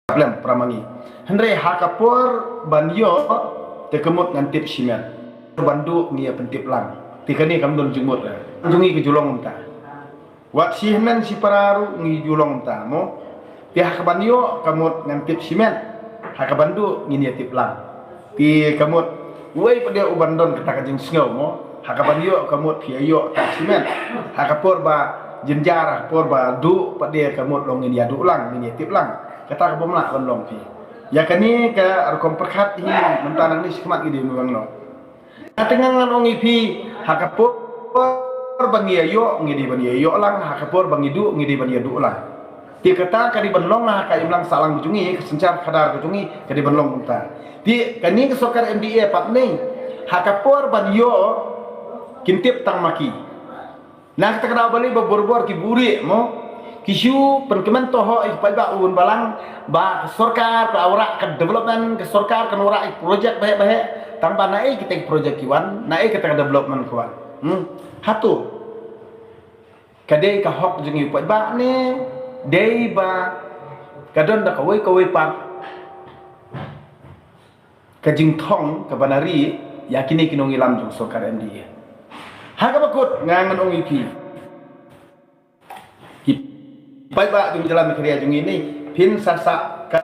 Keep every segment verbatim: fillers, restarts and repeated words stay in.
Problem para ma ngi. Hynrei ha ka por ban ïoh te ka mut ngan tip shimet. Ban duh ngi ïa pyntip lang. Te kane kam don jingmut la. Jong ngi ka ju long mynta. Wat shi hynmen shi para ruh ngi ju long mynta mo. Te ha ka ban ïoh ka mut ngan tip shimet. Ha ka ban duh ngin ïa tip lang. Te ka mut uwei pat de u ban don kata ka jingsngew mo. Ha ka ban ïoh ka mut phi ïa ïoh ta shimet. Ha ka por ba jynjar, ha ka por ba duh pat de ka mut long ngin ïa duh lang, ngin ïa tip lang. Kata ka bym lah ban long phi. Ïa kane ka rukom pyrkhat hi mynta nangne shi khmat ngi dei ban long. Nga te nga ngan ong ïa phi, ha ka por ba ngi ïa ïoh ngi dei ban ïa ïoh lang, ha ka por ba ngi duh ngi dei ban ïa duh lang. Te kata ka dei ban long ha ka imlang sahlang jong ngi, ka synshar khadar ka jong ngi ka dei ban long kumta. Te kane ka sorkar M D A pat ne, ha ka por ban ïoh kin tip tang ma ki. Na kata ka daw balei ba bor-bor ki buhrieh mo, ki shu pynkmen to ho ïa ki paidbah u bun balang ba ka sorkar ka wanrah ka development, ka sorkar ka wanrah ïa ki projek baheh-baheh. Tang ba naei kita ki projek ki wan, naei kata ka development ki wan. Hmm. Hato ka dei ka hok jong ngi u paidbah ne dei ba ka don da kawei kawei pat ka jingthong kaba nari ïa kine ki nongïalam jong sorkar M D A. Ha kaba kut nga ngan ong ïa phi, ki paidbah jong jylla Meghalaya jong ngi ne, phin sa sah ka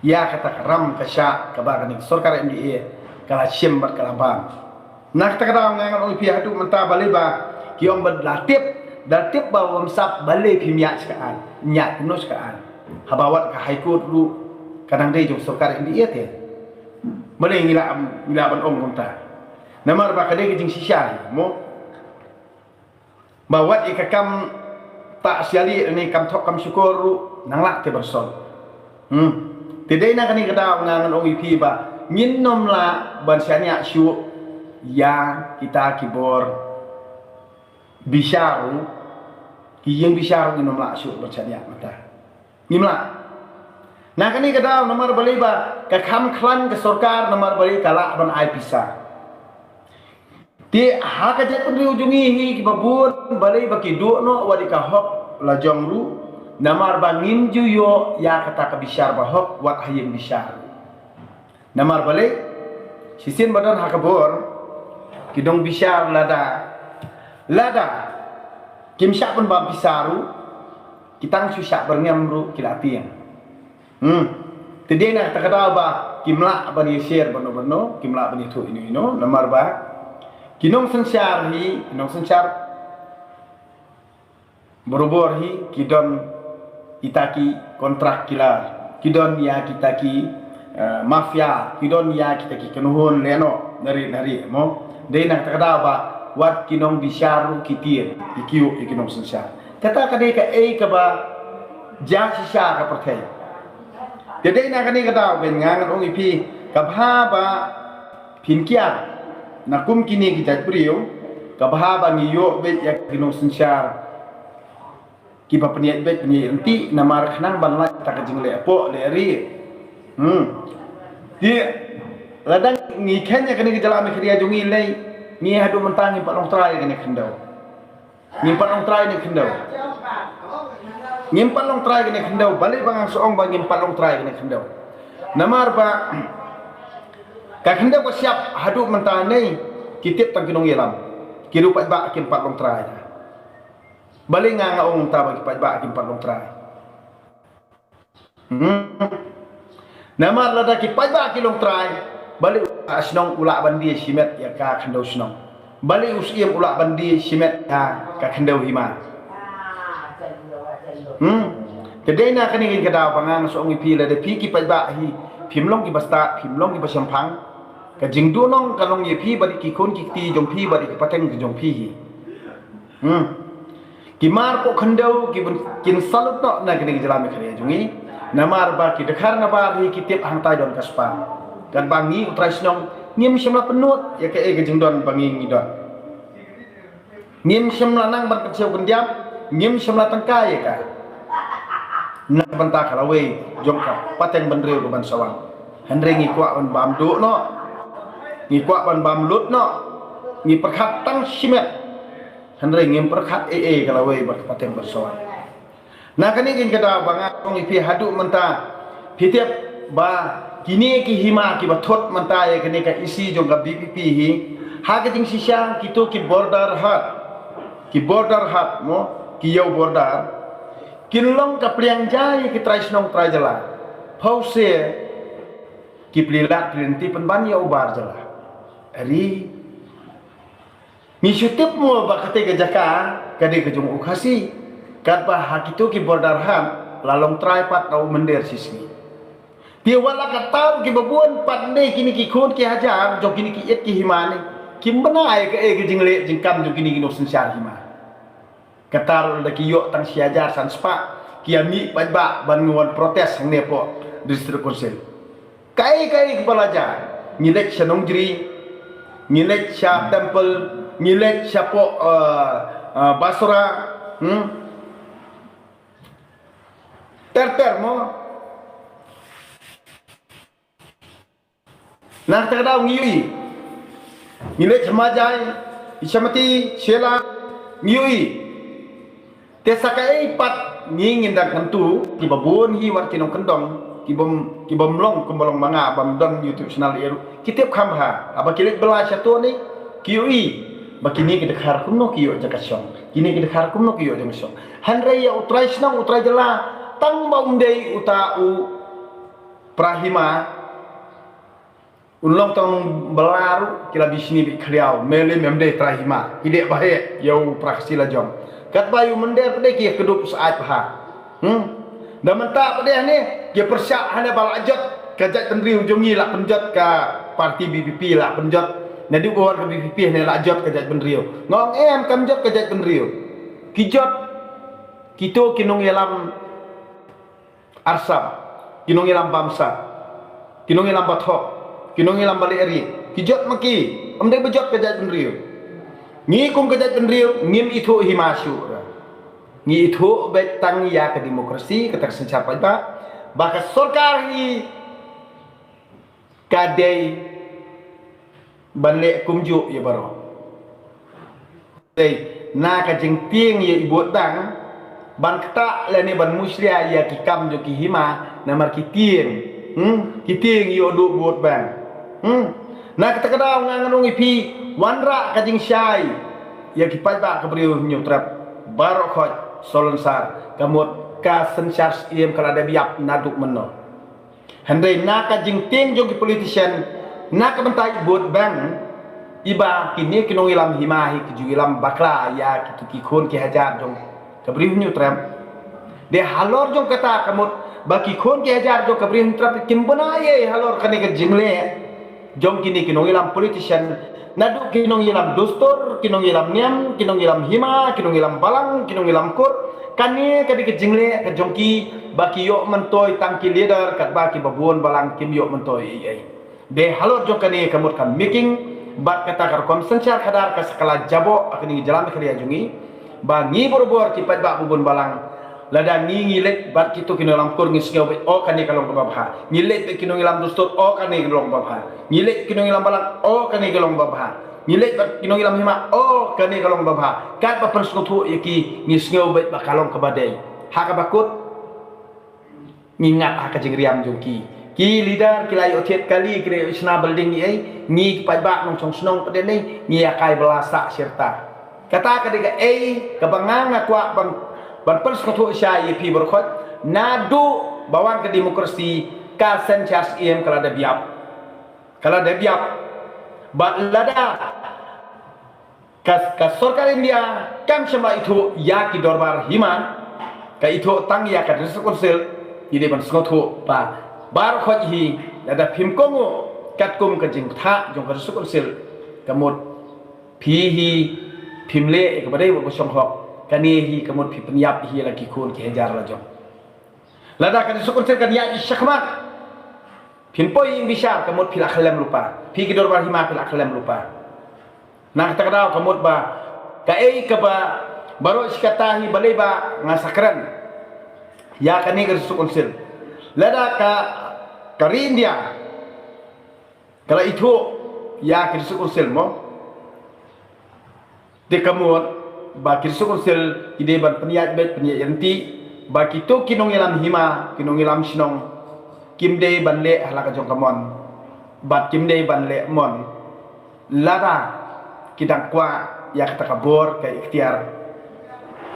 ïa kata ka ram ka shah kaba kane ka sorkar M D A ka la shim bad ka la bam. Na kata ka daw nga ngan ong ïa phi haduh mynta balei ba ki ong ba la tip, da tip ba ym sap balei phim ïaid sha ka aiñ, ïaid kumno sha ka aiñ. Haba wat ka High Court ruh ka dang dei jong sorkar M D A te. Balei ngi lah, ngi lah ban ong kumta? Namar ba ka dei ka jingshisha mo. Ba wat ïa ka kam tah shiali ne kam thok kam shukor ruh nang lah te ban sol. Hmm. Te dei na kane ka daw nga ngan ong ïa phi ba ngin nym lah ban shaniah shuh ïa kita ki bor bishar ruh, ki ïing bishar ruh ngin nym lah shuh ban shaniah mynta. Ngim lah. Na kane ka daw namar balei ba ka kham khlaiñ ka sorkar namar balei ka lah ban ai pisa. Te ha ka jaitbynriew jong ngi hi kiba bun balei ba ki duh noh wat ïa ka hok la jong ruh namar ba ngim ju ïoh ïa kata ka bishar ba hok wat ha ïing bishar. Namar balei? Shisien ba don ha ka bor ki nongbishar lada, lada kim shah ban bam pisa ruh, ki tang shu shah byrngem ruh ki la tieng. Hmm. Te dei na kata ka daw ba kim lah ban ïa share bano bano, kim lah ban ïathuh ino ino, namar ba ki nongsynshar hi, ki nongsynshar barabor hi ki don kita ki contract killer, ki don ïa kita ki, eh, mafia, ki don ïa kita ki kynhun lehnoh nari nari mo. Dei na kata ka daw ba wat ki nongbishar ruh ki tieng, ki kiew ïa ki nongsynshar. Kata ka dei kaei kaba jia shisha ka pyrthei. Te dei na kane ka daw ba nga ngan ong ïa phi, ka bha ba phin kiar na kum kine ki jaitbynriew, ka bha ba ngi ïoh beit ïa ki nongsynshar kiba pynïaid beit pynïaid ryntih namar khnang ban lait ta ka jingleh poh leh rieh. Hmm. Te lada ngi kheiñ ïa kane ka jylla Meghalaya jong ngi lei, ngi haduh mynta ngim pat long trai ïa kane ka khyndew. Ngim pat long trai ïa kane ka khyndew. Ngim pat long trai ïa kane ka khyndew. Balei ba nga shu ong ba ngim pat long trai ïa kane ka khyndew? Namar ba ka khyndew ka shyiap haduh mynta ne ki tip tang ki nongïalam. Ki ruh paidbah kim pat long trai. Balei nga nga ong mynta ba ki paidbah kim pat long trai? Hmm. Namar lada ki paidbah ki long trai, balei u shnong u lah ban die shimet ïa ka khyndew shnong? Balei u syiem u lah ban die shimet ïa ka khyndew hima? Hmm. Te dei na kane ka daw ba nga shu ong ïa phi lada phi ki paidbah hi phim long kiba stad, phim long kiba shemphang, ka jingduhnong ka long ïa phi bad ki khun ki kti jong phi bad ki pateng jong phi hi. Hmm. Ki mar poh khyndew ki bun kin salut noh na kine ki jylla Meghalaya jong ngi. Namar ba ki dkhar nabar hi ki tip hangtai don ka spah. Katba ngi u trai shnong ngim shym la pynnud ïa kaei ka jingdon ba ngi ngi don. Ngim shym la nang ban kynshew kyndiap, ngim shym la tyngkai ïa ka. Na ka bynta ka lawei jong ka pateng bynriew ka ban sa wan. Hynrei ngi kwah ban bam duh noh. Ngi kwah ban bam lut noh. Ngi pyrkhat tang shimet. Hynrei ngim pyrkhat ei ei ka lawei bad ka pateng bad sawai. Na kane ka jingkyrpad ba nga ong ïa phi haduh mynta, phi tip ba kine ki hima kiba thut mynta ïa kane ka isi jong ka VPP hi, ha ka jingshisha kito ki border haat, ki border haat mo, ki ïew border, kin long ka pliang ja ïa ki trai shnong trai jylla. Phewse ki plie lad plie lynti pynban ïa u bar jylla. Ari, ngi shu tip mo ba kata ka jaka ka dei ka jong u Khasi. Katba ha kito ki border haat la long trai pat da u mynder shisngi. Te wat la katta kiba bun pat, dei kine ki khun ki hajar jong kine ki ïit ki hima ne kim bna ïa kaei ka jingleh jingkam jong kine ki nongsynshar hima. Kata ruh lada ki ïoh tang shi hajar san spah, ki ïa mih paidbah ban wan protest hangne hapoh District Council. Kaei kaei kaba la jia, ngi leit sha Nongjri, ngi leit sha Temple, ngi leit sha poh, eh, eh, Basora, hmm? Ter ter mo. Na kata ka daw ngi ïohi, ngi leit sha Majai, Ichamati, Shella, ngi ïohi. Te sa kaei pat ngi, ngin dang kyntu kiba bun hi wat ki nongkyndong, kibym, kibym long kumba long ma nga bym don YouTube channel ïa ruh. Ki tip kham bha, haba ki leit bylla shato ne, ki ïohi ba kine ki dkhar kumno ki ïoh jaka shong, kine ki dkhar kumno ki ïoh jaka shong. Hynrei ïa u trai shnong u trai jylla, tang ba um dei uta u para hima, un long tang bylla ruh ki la bishni bit khliaw, mele mem dei trai hima, ki dei ba heh ïa u para Khasi la jong. Katba ïa u mynder pat de ki ïa kdup syaid bha. Hmm. Da mynta pat de hangne ki pyrshah hangne ba la jot ka jaitbynriew jong ngi, la pynjot ka parti VPP, la pynjot. Naduh ba wan ka VPP hangne la jot ka jaitbynriew. Nga ong em, kam jot ka jaitbynriew. Ki jot kito ki nongïalam arsap, ki nongïalam bamsap, ki nongïalam bathok, ki nongïalam balehrieh, ki jot ma ki, ym dei ba jot ka jaitbynriew. Ngi kum ka jaitbynriew ngim ithuh hima shuh. Ngi ithuh beit tang ïa ka demokrasi, kata ka synshar paidbah, ba ka sorkar hi ka dei ban leh kumjuh ïa baroh. Dei na ka jingtieng ïa i vote bank, ban ktah lane ban mushlia ïa ki kam jong ki hima, namar ki tieng, hmm, ki tieng ïa u vote bank. Hmm. Na kata ka daw nga ngan ong ïa phi, wanrah ka jingshai ïa ki paidbah ka Bri u Hynñiewtrep baroh khoit, Salonsar, ka mut ka synshar syiem ka la dep ïap naduh mynno. Hynrei na ka jingtieng jong ki politician, na ka bynta i vote bank, iba kine ki nongïalam hima hi ki ju ïalam bakla ïa kito ki khun ki hajar jong ka Bri u Hynñiewtrep. Dei halor jong kata ka mut ba ki khun ki hajar jong ka Bri u Hynñiewtrep kim bna ei ei halor kane ka jingleh jong kine ki nongïalam politician. Naduh ki nongïalam dustur, ki nongïalam niam, ki nongïalam hima, ki nongïalam balang, ki nongïalam kur. Kane ka dei ka jingleh ka jong ki ba ki ïoh myntoi tang ki leader, katba kiba bun balang kim ïoh myntoi ei ei. Dei halor jong kane ka mut ka making, bad kata ka rukom synshar khadar ka sa ka la jaboh ha kane ka jylla Meghalaya jong ngi. Ba ngi barabor ki paidbah ba bun balang, lada ngi, ngi leit bad kito ki nongïalam kur ngi sngew beit, oh, kane ka long kaba bha. Ngi leit bad ki nongïalam dustur, oh, kane ka long kaba bha. Ngi leit ki nongïalam balang, oh, kane ka long kaba bha. Ngi leit bad ki nongïalam hima, oh, kane ka long kaba bha. Katba pynsngewthuh ïa ki ngi sngew beit ba ka long kaba dei. Ha kaba kut ngi ngat ha ka jingriam jong ki. Ki leader ki la ïoh thied kali, ki la ïoh shna building ei ei, ngi ki paidbah nongshong shnong pat de ne ngi ïa kai bylla sah shirta. Kata ka dei kaei kaba nga nga kwah ban, ban pynsngewthuh shai ïa phi baroh khoit, naduh ba wan ka demokrasi ka synshar syiem ka la dep ïap. Ka la dep ïap. Bad lada ka, ka sorkar India kam shym la ithuh ïa ki dorbar hima, ka ithuh tang ïa ka District Council, ngi dei ban sngewthuh ba baroh khoit hi, lada phim kohnguh katkum ka jingpynthah jong ka District Council, ka mut phi hi phim leh ïa kaba dei bad ba shong hok. Kane hi ka mut phi pynïap hi ïa la ki khun ki hajar la jong. Lada ka District Council kan ïaid shakhmat, phin poi ïing bishar, ka mut phi la khyllem lypa, phi ki dorbar hima phi la khyllem lypa. Na kata ka daw ka mut ba kaei kaba baroh shi katta hi balei ba nga sa kren ïa kane ka District Council. Lada ka, ka ri India ka la ithuh ïa ka District Council mo, te ka mut ba ki District Council ki dei ban pynïaid beit pynïaid ryntih ba kito ki nongïalam hima, ki nongïalam shnong, kim dei ban leh ha la ka jong ka mon bad kim dei ban leh mon lada ki dang kwah ïa kata ka bor ka iktiar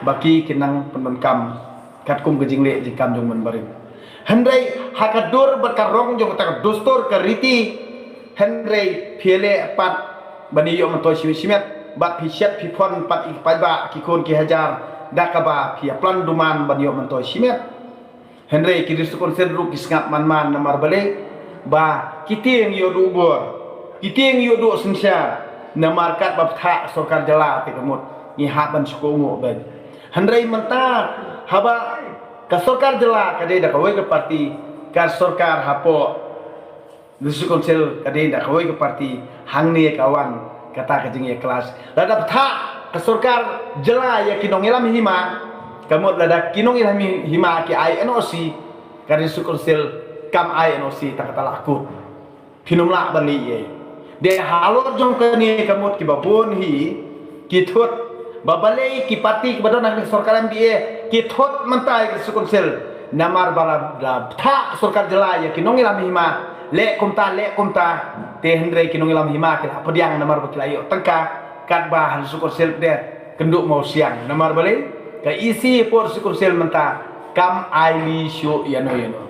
ba ki kin nang pyndonkam katkum ka jingleh jingkam jong u mynbarim. Hynrei ha ka dur bad ka rong jong kata ka dustur ka riti, hynrei phi leh pat ban ïoh myntoi shimet shimet bad phi shet phi pon pat ïa ki paidbah ki khun ki hajar da kaba phi ïa plan duman ban ïoh myntoi shimet. Hynrei ki District Council ruh ki sngap man man namar balei ba ki tieng ïoh duh bor, ki tieng ïoh duh synshar namar katba bthah sorkar jylla te ka mut ngi hap ban shu kohnguh beit. Hynrei mynta haba ka sorkar jylla ka dei da kawei ka parti, ka sorkar hapoh District Council ka dei da kawei ka parti, hangne ka wan kata ka jingïa clash. Lada bthah ka sorkar jylla ïa ki nongïalam hima, ka mut lada ki nongïalam hima ki ai N O C, ka District Council kam ai N O C, ta kata la kut. Phin ym lah ban leh ei. Dei halor jong kane ka mut kiba bun hi ki thut ba balei ki parti kiba don ha ka sorkar M D A ki thut mynta ïa ka District Council. Namar ba la, la bthah sorkar jylla ïa ki nongïalam hima, leh kumta leh kumta, te hynrei ki nongïalam hima ki la pdiang namar ba ki la ïoh tyngka katba ha District Council de kynduh mawsiang. Namar balei ka E C hapoh District Council mynta kam ai lih shuh ïano ïano.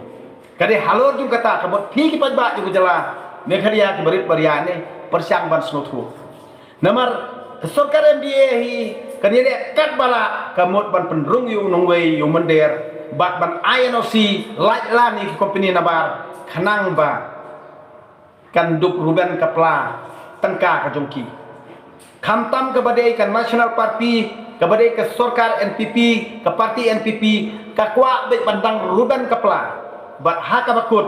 Ka dei halor jong kata ka mut phi ki paidbah jong ka jylla Meghalaya ki barit baria ne pyrshang ban sngewthuh. Namar ka sorkar M D A hi kan ïaleh katba lah ka mut ban pynrung ïa u nongwei ïa u mynder bad ban ai N O C lait lang ïa ki company nabar khnang ba kan dup ruben ka pla tyngka ka jong ki. Khamtam kaba dei ka National Party, kaba dei ka sorkar N P P, ka parti N P P ka kwah beit ban dang ruben ka pla. Bad ha kaba kut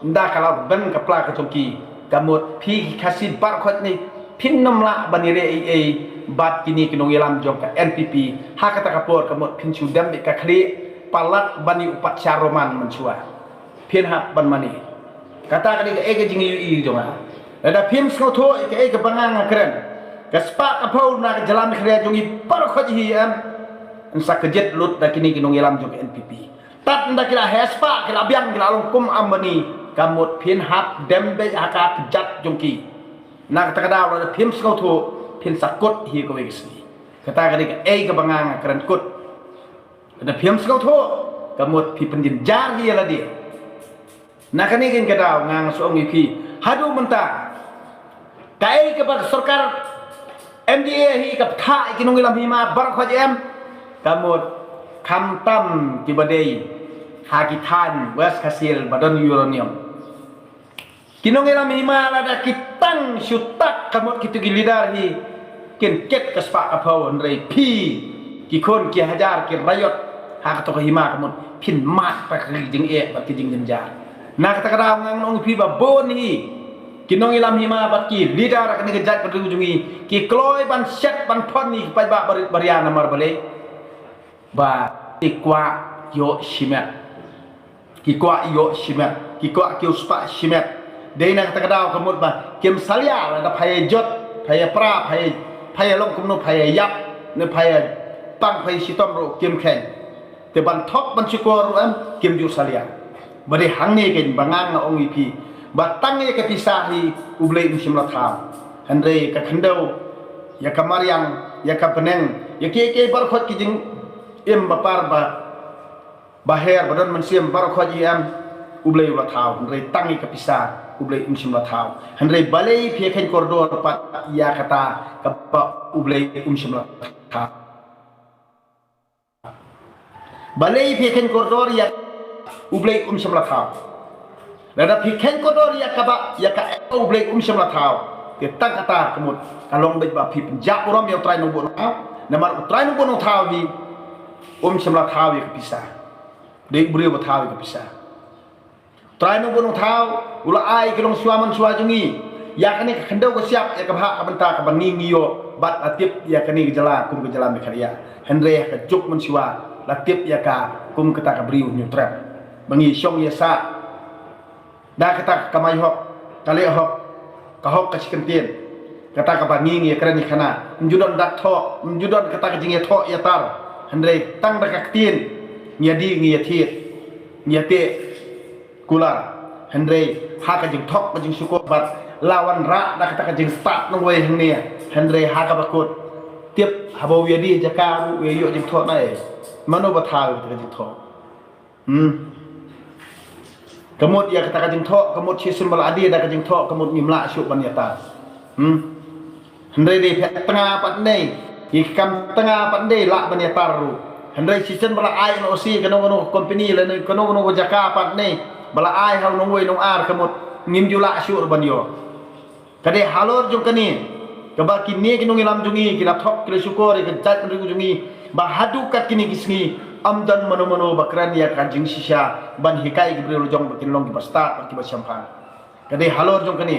ynda ka la ruben ka pla ka jong ki, ka mut phi ki Khasi baroh khoit ne phin ym lah ban ïaleh ei ei bad kine ki nongïalam jong ka N P P. Ha kata ka por ka mut phin shu dem beit ka khlieh palat ban ïa u pat sha Roman mynshuwa. Phin hap ban mane. Kata ka dei kaei ka jingïohi jong nga. Lada phim sngewthuh ïa kaei kaba nga nga kren, ka spah ka phew na ka jylla Meghalaya jong ngi baroh khoit hi em, yn sa kjit lut da kine ki nongïalam jong ka N P P. Tad ynda ki la heh spah, ki la biang, ki la long kum Ambani, ka mut phin hap dem beit ha ka kjat jong ki. Na kata ka daw lada phim sngewthuh phin sa kut hi kawei ka sngi. Kata ka dei kaei kaba nga nga kren kut. Lada phim sngewthuh ka mut phi pynjynjar hi ïa lade. Na kane kein ka daw nga nga shu ong ïa phi, haduh mynta kaei kaba ka sorkar M D A hi ka bthah ïa ki nongïalam hima baroh khoit em, ka mut khamtam kiba dei ha ki thaiñ West Khasi Hills ba don uranium. Ki nongïalam hima lada ki tang shu tak ka mut kito ki leader hi kin kit ka spah ka phew, hynrei phi ki khun ki hajar ki riot ha kato ka hima ka mut phin mad pat ka jingeh bad ka jingjynjar. Na kata ka daw nga ong ïa phi ba bun hi ki nongïalam hima bad ki leader kane ka jaitbynriew jong ngi ki kloi ban shet ban pon ïa ki paidbah barit baria namar balei? Ba ki kwah ïoh shimet. Ki kwah ïoh shimet, ki kwah kiew spah shimet. Dei na kata ka daw ka mut ba kim salia lada pha ïa jot, pha ïa pra, pha ïa, pha ïa long kumno, pha ïa ïap ne pha ïa pang, pha ïa shitom ruh kim kheiñ. Te ban thok ban shukor ruh em kim ju salia. Ba dei hangne kein ba nga nga ong ïa phi ba tang ïa ka pisa hi U Blei um shym la thaw. Hynrei ka khyndew, ïa ka mariang, ïa ka bneng, ïa kiei kiei baroh khoit ki jingim ba par ba ba her ba don mynsiem baroh khoit hi em, U Blei u la thaw, hynrei tang ïa ka pisa U Blei um shym la thaw. Hynrei balei phi kheiñ kordor pat ïa kata kaba U Blei um shym la thaw? Balei phi kheiñ kordor ïa U Blei um shym la thaw? Lada phi kheiñ kordor ïa kaba, ïa ka U Blei um shym la thaw, te tang kata ka mut ka long beit ba phi pynjah burom ïa U Trai Nongbuh Nongthaw. Namar U Trai Nongbuh Nongthaw hi um shym la thaw ïa ka pisa. Dei u briew ba thaw ïa ka pisa. Trai Nongbuh Nongthaw u la ai ki longshuwa manshuwa jong ngi ïa kane ka khyndew ka shyiap, ïa ka bhah ka bynta kaba ngi ngi ïoh bad la tip ïa kane ka jylla kum ka jylla Meghalaya. Hynrei ha ka juk mynshuwa la tip ïa ka kum kata ka briew hynñiewtrep. Ba ngi shong ïa sah da kata ka kamai hok, ka leh hok, ka hok ka shi kyntien. Kata kaba ngi ngi ïakren ïakhana, ym ju don dak thoh, ym ju don kata ka jingïathoh ïatar. Hynrei tang da ka ktien ngi ïadie, ngi ïathied, ngi ïateh kular. Hynrei ha ka jingthok ka jingshukor bad la wanrah da kata ka jingstad nongwei hangne. Hynrei ha kaba kut, tip haba u ïadie jaka ruh u ïoh jingthoh na ei? Mano ba thaw ïa kata ka jingthoh? Hmm. Ka mut ïa kata ka jingthoh, ka mut shisien ba la ïadie da ka jingthoh, ka mut ngim lah shuh ban ïatar. Hmm. Hynrei dei phet tnga pat nei, ïa ki kam tnga pat nei lah ban ïatar ruh. Hynrei shisien ba la ai N O C kano kano ka company lane kano kano ka jaka pat nei, ba la ai ha u nongwei nongar, ka mut ngim ju lah shuh ruh ban ïoh. Ka dei halor jong kane kaba kine ki nongïalam jong ngi ki la thok, ki la shukor ïa ka jaitbynriew jong ngi ba haduh kat kine ki sngi ym don mano mano ba kren ïa ka jingshisha ban hikai ki briew la jong ba kin long kiba stad bad kiba shemphang. Ka dei halor jong kane.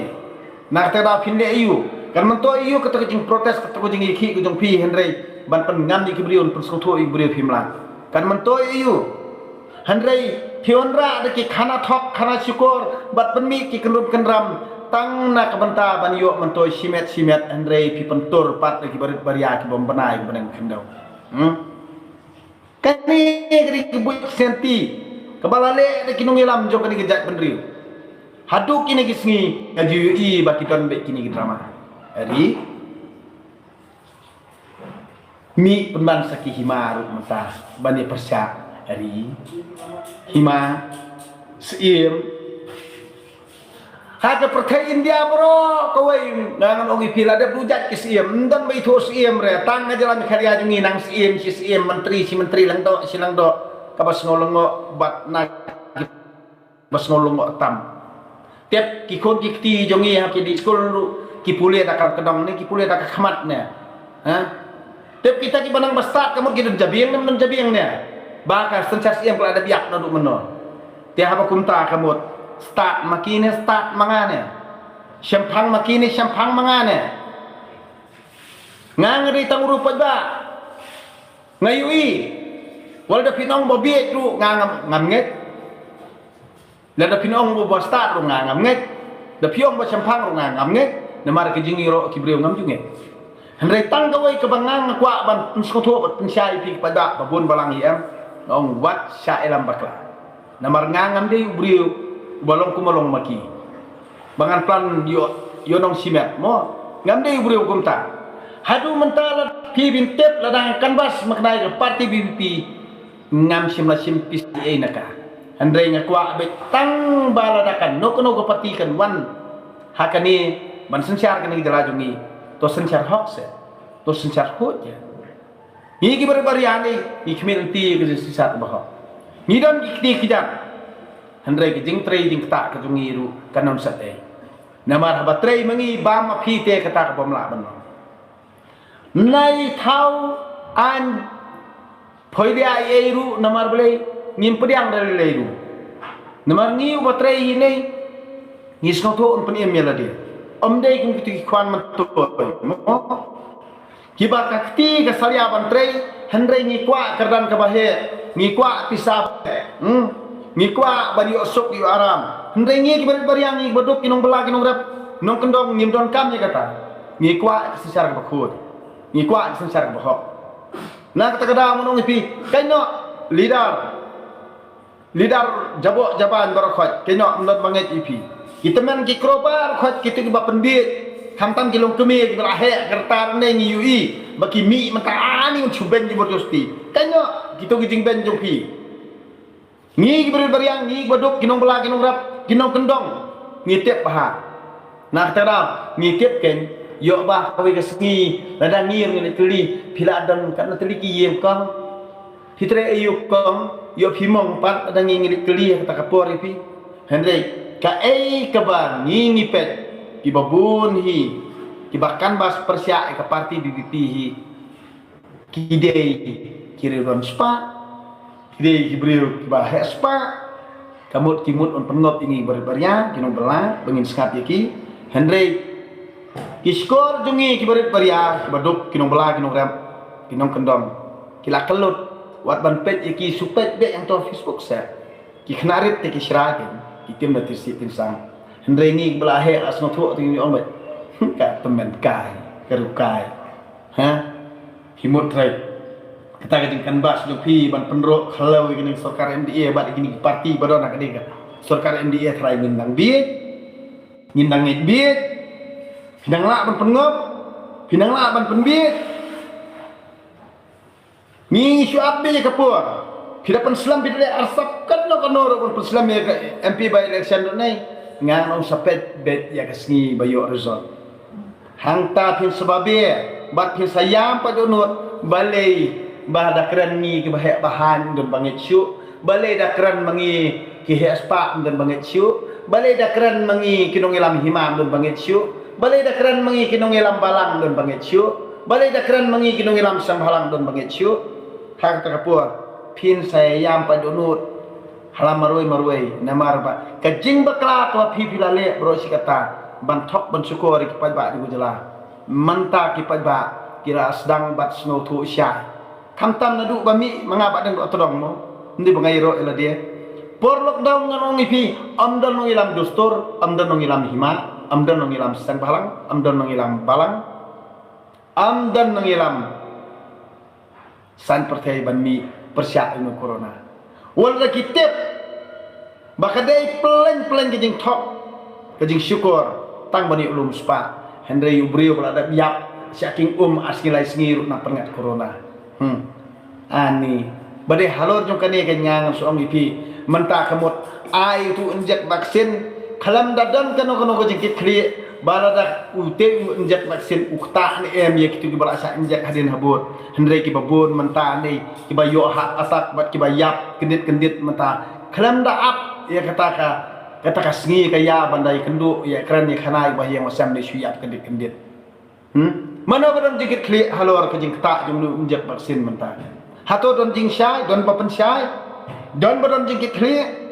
Na kata ka daw phin leh aïu? Kan myntoi aïu kata ka jingprotest, kata ka jingïakhih ka jong phi, hynrei ban pynngam ïa ki briew, pynsngewthuh ïa ki briew phim lah. Kan myntoi aïu? Hynrei phi wanrah da ki khana thok, khana shukor bad pynmih ki kynrum kynram tang na ka bynta ban ïoh myntoi shimet shimet, hynrei phi pyntur pat da ki barit baria ki bym bna ïa ka bneng khyndew. Hmm? Kane ka dei ka buit sianti kaba la leh da ki nongïalam jong kane ka jaitbynriew. Haduh kine ki sngi nga ju ïohi ba ki don beit kine ki drama. Ri. Mih pynban sa ki hima ruh mynta ban ïa pyrshah ri. Hima, Syiem. Ha ka pyrthei India baroh kawei, nga ngan ong ïa phi, la dep dujat ki Syiem, ym don ba ithuh Syiem re, tang ha jylla Meghalaya jong ngi nang Syiem, shi Syiem, Myntri, shi Myntri, Lyngdoh, shi Lyngdoh, kaba sngew lyngngoh bad na ba sngew lyngngoh tam. Tip ki khun ki kti jong ngi ha ki dei skul ruh ki pule da ka kyndong ne ki pule da ka khmat ne. Ha? Tip kita kiba nang ba stad ka mut ki don jabieng ne ym don jabieng ne. Ba ka synshar Syiem ka la dep ïap naduh mynno. Te haba kumta ka mut stad ma ki ne stad ma nga ne. Shemphang ma ki ne shemphang ma nga ne. Nga nga dei tang u riewpaidbah. Nga ïohi. Wat lada phin ong ba bieit ruh nga ngam, ngam ngeit. Lada phin ong ba stad ruh nga ngam ngeit. Da phi ong ba shemphang ruh nga ngam ngeit. Namar ka jingïaroh ki briew ngam ju ngeit. Hynrei tang kawei kaba nga nga kwah ban pynsngewthuh bad pynshai ïa phi paidbah ba bun balang hi em. Nga ong wat shah ïalam bakla. Namar nga ngam dei u briew uba long kum ba long ma ki. Ba ngan plan ïoh, ïoh nong shimet mo. Ngam dei u briew kumta. Haduh mynta la phi bin tip lada nga canvass maknai ka party V P P. Ngam shym la shim pisa ei na ka. Hynrei nga kwah beit tang ba lada kano kano ka party kan wan ha kane ban synshar kane ka jylla jong ngi. To synshar hok se. To synshar hok je. Ngi ki barit baria ngi, ngi khmih lynti ka jingshisha kaba hok. Ngi don ki kti ki jat. Hynrei ka jingtrei jingktah ka jong ngi ruh kan ym sat ei. Namar haba trei ma ngi bam ma phi te kata ka bym lah ban long. Nai thaw aiñ phoidia ei ei ruh namar balei ngim pdiang da lei lei ruh. Namar ngi uba trei hi nei ngi sngewthuh un pynim ïa lade. Ym dei kum kito ki khwan myntoi. Mo? Kiba ka kti ka salia ban trei, hynrei ngi kwah kyrdan kaba heh, ngi kwah pisa, hmm? Ngi kwah ban ïoh suk ïoh aram. Hynrei ngi ki barit baria ngi ba duk ki nongbylla ki nongrep, nongkyndong ngim donkam ïa kata. Ngi kwah ka synshar kaba khuid. Ngi kwah ka synshar kaba hok. Na kata ka daw ngan ong ïa phi, kaei noh leader. Leader jaboh jaban baroh khoit, kaei noh ym don ba ngeit ïa phi. Ki tymmen ki kro baroh khoit kito kiba pynbieit. Khamtam ki longkmie kiba la heh ka rta ne ngi ïohi ba ki mih mynta ani un shu beiñ jabardasti. Kaei noh kito ki jingbeiñ jong phi. Ngi ki barit baria ngi ba duk ki nongbylla ki nongrep ki nongkyndong ngi tip bha. Na kata daw ngi tip kein ïoh ba kawei ka sngi lada ngi ruh ngi leit tylli phi la don katno tylli ki ïing kong. Phi trei aïu kong, ïoh phi mong pat lada ngi ngi leit kylli ha kata ka por ïa phi. Hynrei kaei kaba ngi ngi peit kiba bun hi kiba canvass pyrshah ïa ka party V P P hi. Ki dei ki riew don spah, ki dei ki briew kiba heh spah. Ka mut ki mut un pynngop ïa ngi barit baria ki nongbylla ba ngin sngap ïa ki. Hynrei ki shkor jong ngi ki barit baria kiba duk ki nongbylla ki nongrep ki nongkyndong ki la kyllut. Wat ban peit ïa ki shu peit beit hangto Facebook seh. Ki khynnah rit te ki shra ki, ki tim da tirsih tingsang. Hynrei ngi ba la heh la sngewthuh te ngi ong beit. ka tymmen kai, ka rukai. Ha? Phi mut trai. Kata ka jingkynbas jong phi ban pynroi khlaw ïa kane ka sorkar M D A bad ïa kine ki parti ba don ha kane ka sorkar M D A, trai ngin dang bieit. Ngin dang ngeit bieit. Phi dang lah ban pynngop. Phi dang lah ban pynbieit. Ngi shu ap beit ïa ka por. Phi da pynslem, phi da leh arsap katno katno ruh ban pynslem ïa ka M P by election ruh, ne nga ong sa peit beit ïa ka sngi ba ïoh result. Hangta phin sa babe bad phin sa ïam pat dohnud. Balei ba da kren ngi kiba heh ba haiñ ym don ba ngeit shuh? Balei da kren ma ngi ki heh spah ym don ba ngeit shuh? Balei da kren ma ngi ki nongïalam hima ym don ba ngeit shuh? Balei da kren ma ngi ki nongïalam balang ym don ba ngeit shuh? Balei da kren ma ngi ki nongïalam seng bhalang ym don ba ngeit shuh? Ha kata ka por phin sa ïam pat dohnud ha la marwei marwei, namar ba ka jingbakla kaba phi phi la leh baroh shi katta ban thok ban shukor ïa ki paidbah jong ka jylla. Mynta ki paidbah ki la sdang ban sngewthuh shai. Khamtam naduh ba mih ma nga Bah Deng Dohtdong mo, ym dei ba nga ïaroh ïa lade. Por lockdown ngan ong ïa phi, ym don nongïalam dustur, ym don nongïalam hima, ym don nongïalam seng bhalang, ym don nongïalam balang, ym don nongïalam saiñ pyrthei ban mih pyrshah ïa une u corona. Wat la ki tip ba ka dei pleng pleng ka jingthok, ka jingshukor tang ban ïoh lum spah. Hynrei u briew ba la dep ïap sha king um ar sngi lai sngi ruh nang pynngat corona. Hmm. Ani ba dei halor jong kane ka, nga ngan sa ong ïa phi, mynta ka mut ai utu u injek vaksin. Khlem da don kano kano ka jingkitkhlieh ba lada u te u injek vaksin u ktah ne em ïa kitu kiba la shah injek hadien habud. Hynrei kiba bun mynta ne kiba ïoh heart attack bad kiba ïap kyndit kyndit mynta. Khlem da ap ïa kata ka, kata ka sngi ka ïa ban da ïakynduh ïakren ïakhana ïa ba ïeng ba sem, ne shu ïap kyndit kyndit. Hmm? Mano ba don jingkitkhlieh halor ka jingktah jong une u injek vaksin mynta? Hato don jingshai, don ba pynshai? Don ba don jingkitkhlieh?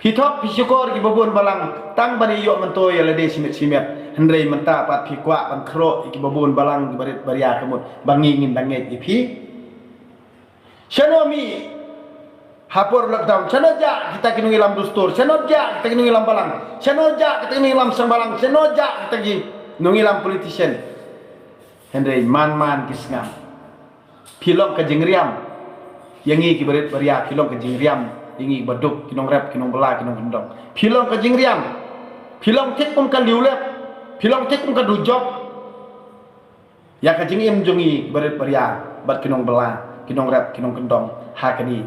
Phi thok phi shukor kiba bun balang tang ban ïoh myntoi ïa lade shimet shimet. Hynrei mynta pat phi kwah ban khrok ïa kiba bun balang, kiba rit baria, ka mut ba ngi ngin da ngeit ïa phi. Shano mih ha por lockdown? Shano jah kita ki nongïalam dustur? Shano jah kita ki nongïalam balang? Shano jah kita ki nongïalam seng bhalang? Shano jah kita ki nongïalam politician? Hynrei man man ki sngap. Phi long ka jingriam ïa ngi kiba rit baria, phi long ka jingriam ïa ngi kiba duk, ki nongrep, ki nongbylla, ki nongkyndong. Phi long ka jingriam. Phi long thik kum ka liulep. Phi long thik kum ka dujok ïa ka jingim jong ngi kiba rit baria bad ki nongbylla, ki nongrep, ki nongkyndong ha kane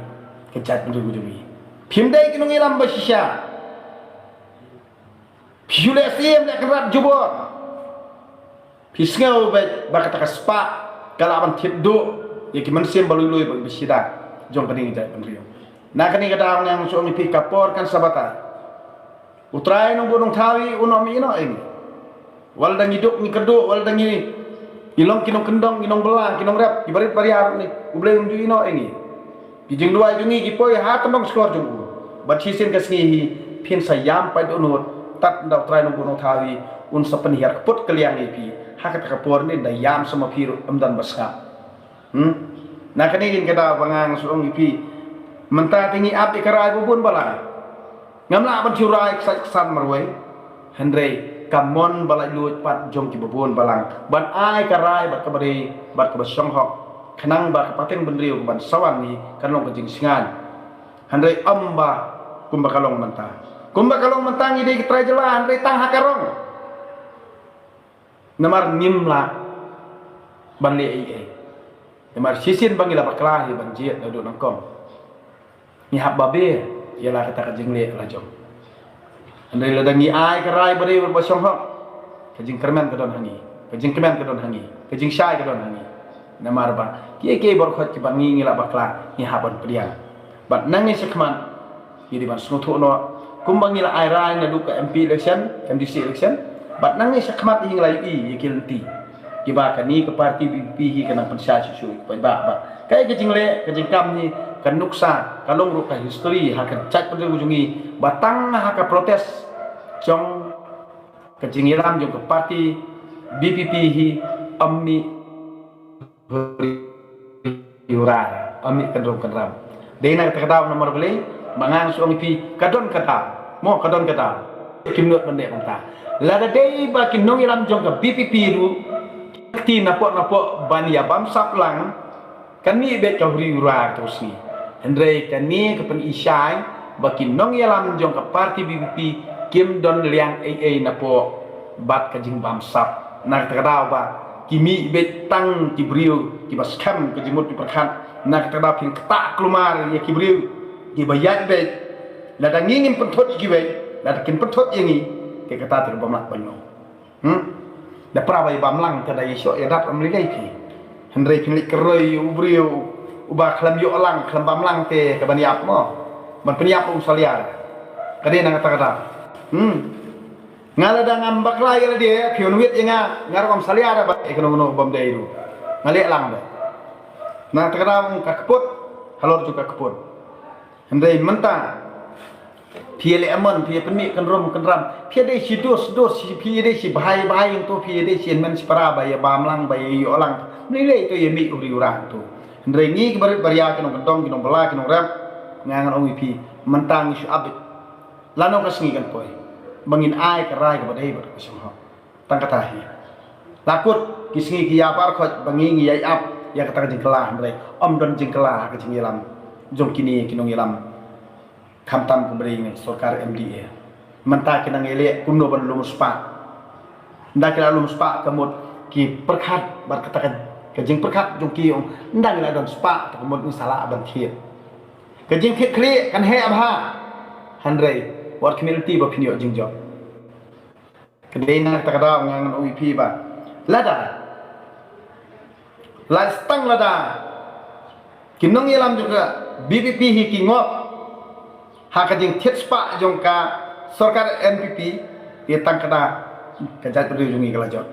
ka jaitbynriew jong ngi. Phim dei ki nongïalam ba shisha. Phi shu leh siem leh kynrad jubor. Phi sngew beit ba kata ka spah ka lah ban thied duh ïa ki mynsiem ba lui lui bad ba shida jong kane ka jaitbynriew. Na kane ka daw nga ngan sa ong ïa phi, ka por kan sa batai. U Trai Nongbuh Nongthaw hi un ym ïehnoh ïa ngi. Wat la da ngi duk ngi kyrduh, wat la da ngi, ngi long ki nongkyndong, ngi nongbylla, ki nongrep, kiba rit baria ruh ne, U Blei um ju ïehnoh ïa ngi. Ki jingduwai jong ngi ki poi ha tymmen skor jong u. Bad shisien ka sngi hi phin sa ïam pat dohnud, tad ynda U Trai Nongbuh Nongthaw hi un sa pynhiar kput kylliang ïa phi. Ha kata ka por ne da ïam sa ma phi ruh ym don ba sngap. Hmm? Na kane ka daw ba nga ngan sa ong ïa phi, mynta te ngi ap ïa ka rai ba bun balang. Ngam lah ban shu rai ksan ksan marwei. Hynrei ka mon ba laitluid pat jong kiba bun balang ban ai ka rai bad kaba dei bad kaba shong hok, khnang ba ka pateng bynriew kaban sa wan hi kan long ka jingsngain. Hynrei ym ba kumba ka long mynta. Kumba ka long mynta ngi dei ki trai jylla hynrei tang ha ka rong. Namar ngim lah ban leh ei ei. Namar shisien ba ngi la bakla hi ban jied naduh nyngkong, ngi hap babe ïa la kata ka jingleh la jong. Hynrei lada ngi ai ka rai ba dei ba shong hok, ka jingkyrmen ka don ha ngi, ka jingkmen ka don ha ngi, ka jingshai ka don ha ngi. Namar ba kiei kiei baroh khoit kiba ngi ngi la bakla ngi hap ban pdiang. Bad nangne shakhmat ngi dei ban sngewthuh noh kumba ngi la ai rai naduh ka M P election, M D C election. Bad nangne shakhmat hi ngi la ïohi ïa ki lynti kiba kane ka party V P P hi ka nang pynshai shuh shuh ïa ki paidbah. Bad kaei ka jingleh ka jingkam hi, ka nuksa, ka long ruh ka history ha ka jaitbynriew jong ngi ba tang ha ka protest jong ka jingïalam jong ka party V P P hi ym mih huri hura, ym mih kynrum kynram. Dei na kata ka daw namar balei ba nga ngan sa ong ïa phi, ka don ka daw. Mo, ka don ka daw. kim nud ban leh kumta. Lada dei ba ki nongïalam jong ka VPP ruh kti napoh napoh ban ïa bamsap lang, kan mih beit ka huri hura ka sngi. Hynrei kane ka pyni shai ba ki nongïalam jong ka party VPP kim don liang ei ei napoh bad ka jingbamsap. Na kata ka daw ba ki mih beit tang ki briew kiba skhem ka jingmut jingpyrkhat. Na kata ka daw phin ktah kulmar ïa ki briew kiba ïaid beit. Lada ngi ngim pynthut ïa kiwei, lada kin pynthut ïa ngi, te kata te ka bym lah ban long. Hmm? Da pra ba ïa bam lang te da ïa shoh ïa dat ym lei lei phi. Hynrei phin leit kyroi ïa u briew uba khlem ïoh lang, khlem bam lang te ka ban ïap mo. Ban pynïap um salia. Ka dei na kata ka daw. Hmm. Nga lada ngam bakla ïa lade, phi wan wit ïa nga, nga ruh ngam salia da ba ïa kano kano bym dei ruh. Nga leh lang da. Na kata ka daw ka kput, halor ju ka kput. Hynrei mynta phi ïa leh amon, phi ïa pynmih kynrum kynram, phi ïa dei shi dos dos, shi phi ïa dei shi bhai bhai hangto, phi ïa dei shi hynmen shi para ba ïa bam lang, ba ïa ïoh lang. Ym lei lei to ïa mih u ri u ra hangto. Hynrei ngi ki barit baria, ki nongkyndong ki nongbylla ki nongrep, nga ngan ong ïa phi, mynta ngi shu ap beit. Lano ka sngi kan poi ba ngin ai ka rai kaba dei bad ka shong hok. Tang kata hi. La kut ki sngi ki ïa bar khoit ba ngi ngi ïa ap ïa kata ka jingkylla, hynrei ym don jingkylla ha ka jingïalam jong kine ki nongïalam. Khamtam kumba dei ngi sorkar MDA. Mynta ki nang ïaleh kumno ban lum spah. Ynda ki la lum spah ka mut ki pyrkhat bad kata ka, ka jingpyrkhat jong ki ong, ynda ngi la don spah te ka mut ngi sa lah ban thied. Ka jingthied khlieh kan heh bha. Hynrei wat khmih lynti ba phin ïoh jingjop. Ka dei na kata ka daw nga ngan ong ïa phi ba lada la sdang lada ki nongïalam jong ka VPP hi ki ngop ha ka jingthied spah jong ka sorkar NPP, ïa tang kata ka jaitbynriew jong ngi ka la jot.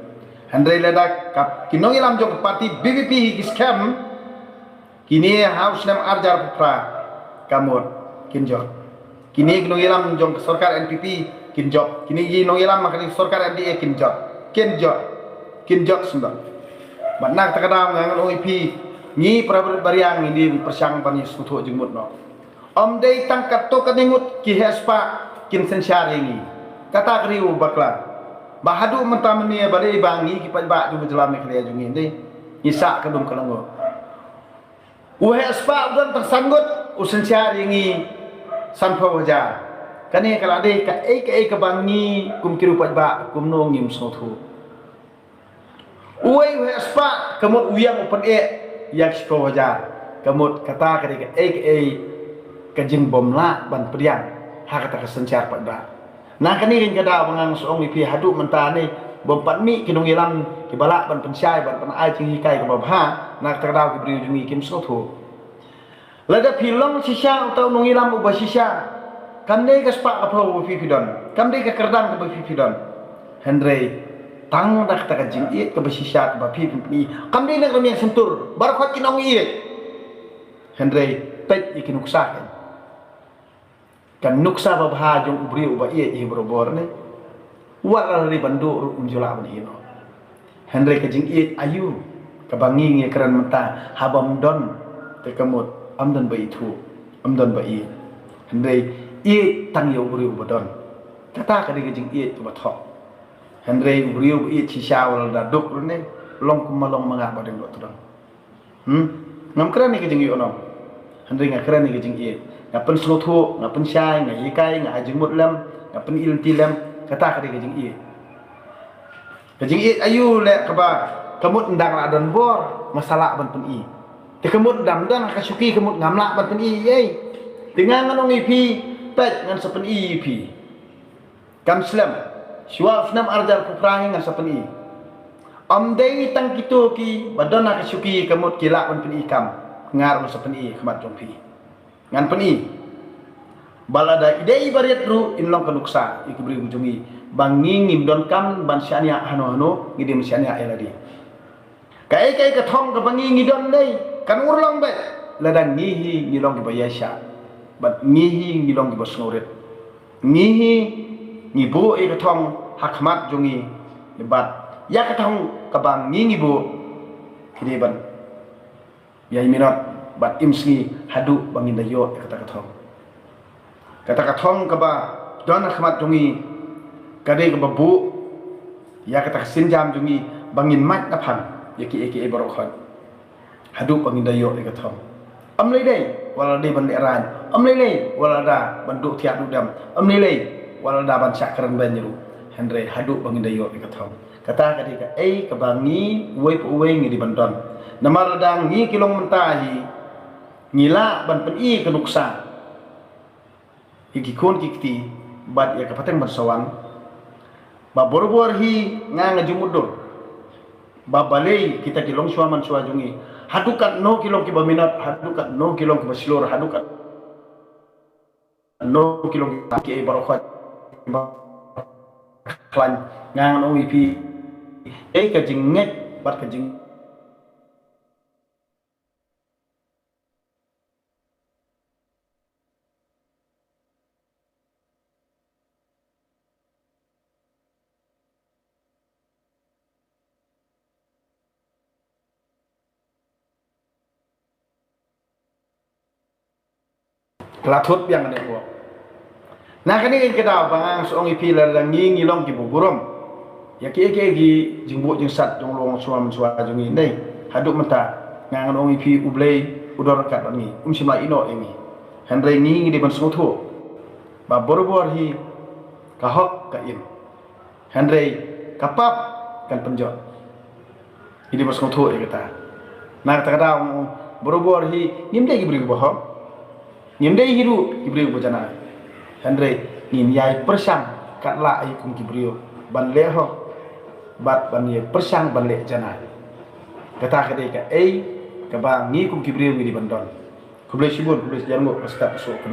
Hynrei lada ka ki nongïalam jong ka party VPP hi ki skhem, kine ha u snem arhajar arphew phra ka mut kin jot. Kine ki nongïalam jong ka sorkar NPP kin jot. Kine ki nongïalam ha ka sorkar MDA kin jot. Kin jot. Kin jot sngewbha. Bad na kata ka daw nga ngan ong ïa phi, ngi para barit baria ngi dei pyrshang ban ïa sngewthuh jingmut noh. Ym dei tang katto katne ngut ki heh spah kin synshar ïa ngi. Kata ka dei u bakla. Ba haduh mynta mynne ba dei ba ngi ki paidbah jong ka jylla Meghalaya jong ngi dei ngi sah ka dum ka lyngngoh. U heh spah u don tang san ngut u synshar ïa ngi sanphew hajar. Kane ka la dei kaei kaei kaba ngi kum ki ruh paidbah kumno ngim sngewthuh. Uwei u heh spah ka mut u ïeng u pyneh ïa ki shiphew hajar. Ka mut kata ka dei kaei kaei ka jingbymlah ban pdiang ha kata ka synshar paidbah. Na kane ka daw ba nga shu ong ïa phi haduh mynta ne bym pat mih ki nongïalam kiba lah ban pynshai ban pynai jinghikai kaba bha, na kata ka daw ki briew jong ngi kim sngewthuh. Lada phi long shisha uta u nongïalam uba shisha, kam dei ka spah ka phew ba phi phi don, kam dei ka kyrdan kaba phi phi don. Hynrei tang da kata ka jingïeit kaba shisha kaba phi phi pyni, kam dei na ka rmiang shyntur, baroh khoit ki nongïeit. Hynrei peit ïa ki nuksa kan. Ka nuksa babha jong u briew uba ïeit hi barabor ne. Wat la ri ban duh ruh um ju lah ban ïehnoh. Hynrei ka jingïeit aïu kaba ngi ngi kren mynta, haba ym don te ka mut ym don ba ithuh, ym don ba ïeit. Hynrei ïeit tang ïa u briew uba don. Kata ka dei ka jingïeit kaba thok. Hynrei u briew uba ïeit shisha wat la da duk ruh ne long kumba long ma nga ba dang duk tu dang. Hmm? Ngam kren ïa ka jingïohnong. Hynrei nga kren ïa ka jingïeit. Nga pynsngewthuh, nga pynshai, nga hikai, nga ai jingmut lem, nga pyni lynti lem, kata ka dei ka jingïeit. Ka jingïeit aïu leh kaba ka mut ynda nga la don bor nga sa lah ban pyni. Te ka mut ynda ym don ka shuki ka mut ngam lah ban pyni ei. Te nga ngan ong ïa phi, peit ngan sa pyni ïa phi. Kam slem, shuwa u snem arhajar arphew phra hi ngan sa pyni. Ym dei tang kito kiba don ha ka shuki ka mut ki lah ban pyni kam. Nga ruh ngan sa pyni ha khmat jong phi. Ngan pyni. Ba lada i dei i barit ruh in long ka nuksa ïa ki briew jong ngi. Ba ngi ngim donkam ban shaniah hano hano, ngi dei ban shaniah ïa lade. Kaei kaei ka thong kaba ngi ngi don dei kan urlong beit lada ngi hi ngi long kiba ïaishah bad ngi hi ngi long kiba sngewrit. Ngi hi ngi buh ïa ka thong ha khmat jong ngi bad ïa ka thong kaba ngi ngi buh ki dei ban ïai minot bad im sngi haduh ba ngin da ïoh ïa kata ka thong. Kata ka thong kaba don ha khmat jong ngi Ka dei kaba buh ïa kata ka sienjam jong ngi ba ngin mad na pang ïa kiei kiei baroh khoit. Haduh ba ngin da ïoh ïa ka thong. Ym lei lei wat la dei ban lehraiñ, ym lei lei wat la da ban duh thiah duh dem, ym lei lei wat la da ban shah kren beiñ ruh. Hynrei haduh ba ngin da ïoh ïa ka thong. Kata ka dei kaei kaba ngi uwei pa uwei ngi dei ban don. Namar lada ngi ki long mynta hi ngi lah ban pyni ka nuksa ïa ki khun ki kti bad ïa ka pateng ban sa wan, ba barabor hi nga nga ju mutdur ba balei kita ki longshuwa manshuwa jong ngi, haduh katno ki long kiba minot, haduh katno ki long kiba shlur, haduh katno ki long kiba kiei baroh khoit, kiba khlaiñ. Nga ngan ong ïa phi, ei ka jingngeit bad ka jing Ka la thut biang ka network. Na kane ka daw ba nga shu ong ïa phi, lada ngi ngi long kiba burom ïa kiei kiei ki jingbuh jingsat jong u longshuwa manshuwa jong ngi, hynrei haduh mynta nga ngan ong ïa phi, U Blei u don ryngkat bad ngi, um shym la ïehnoh ïa ngi. Hynrei ngi ngi dei ban sngewthuh ba barabor hi ka hok ka im, hynrei ka pap kan pynjot. Ngi dei ban sngewthuh ïa kata. Na kata ka daw, barabor hi ngim dei ki briew kiba hok, ngim dei hi ruh ki briew kiba janai. Hynrei ngin ïai pyrshang katba lah hi kum ki briew ban leh hok bad ban ïai pyrshang ban leh janai. Kata ka dei kaei kaba ngi kum ki briew ngi dei ban don. Khublei shibun, khublei shihajar nguh, ka step ka shuh ka